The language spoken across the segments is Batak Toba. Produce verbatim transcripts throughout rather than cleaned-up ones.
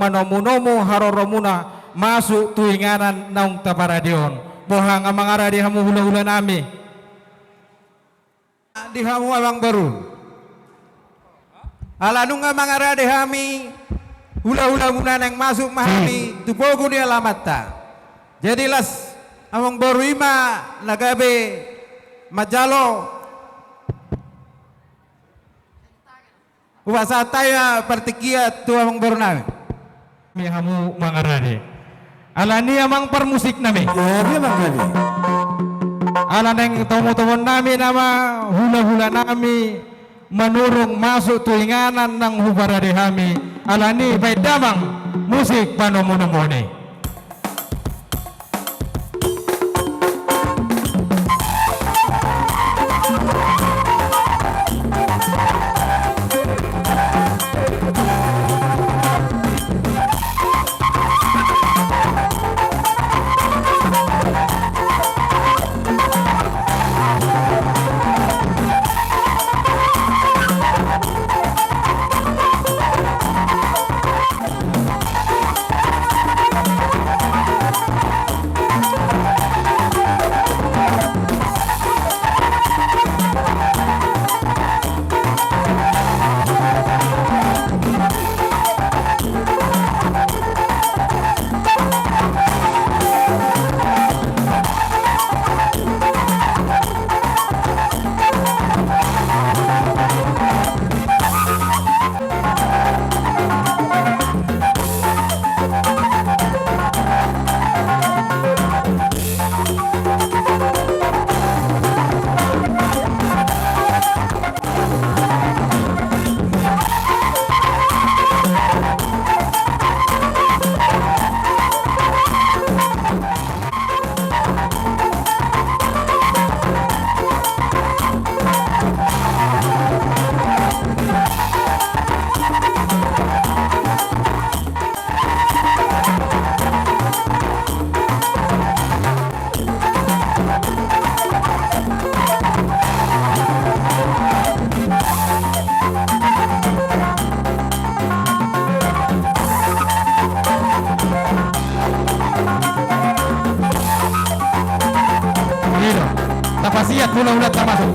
panomunomu haroromuna masuk tu inganan naung taparade on. Boha, nga mangarade hamu hulahula nami? Di hamu amangboru. Ala nunga mangarade hami hulahulamuna, naeng masuk ma hami tu pogu ni alamanta. Jadi las amangboru, i ma na gabe manjalo. Hupasahat hami ma partingkian tu amangboru nami. Hami hamu mangarade. Alani i amang parmusik nami. Jadi amang nami. Ala naeng tomutomuni nami nama hulahula nami manurung masuk tu inganan naung huparade hami. Alani i baen damang musik panomunomu i. Tapasiat hulahulanta masuk.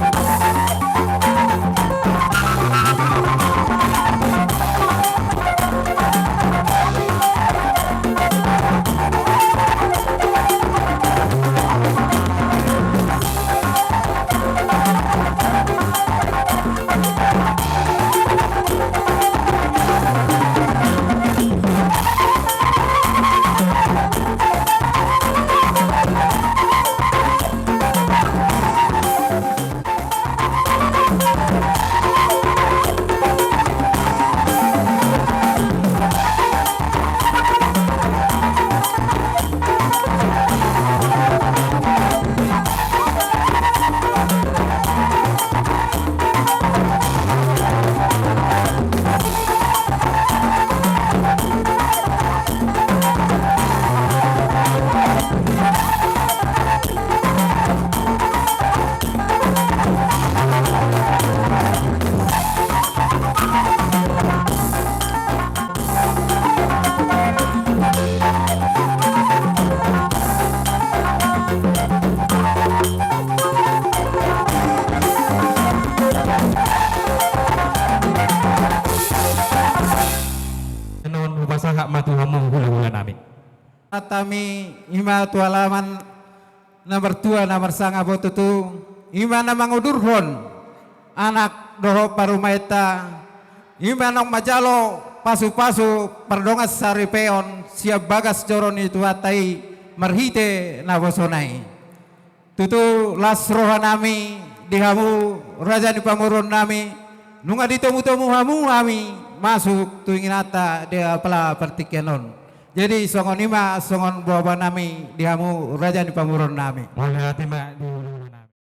Annon hupasahat ma tu hamu hulahula nami. Hami i ma tu alaman na martua na marsangap on tutu, i ma na mangudurhon anak dohot parumaenta, i ma naung manjalo pasupasu pardongan saripeon sian bagas joro ni Tuhanta i marhite naposona i. Tutu las roha nami di hamu raja ni pamoruon nami, nunga ditomutomu hamu hami masuk tu ingananta di apala partingkian on. Jadi songon i ma songon boaboa nami di hamu raja ni pamoruon nami. Mauliate ma di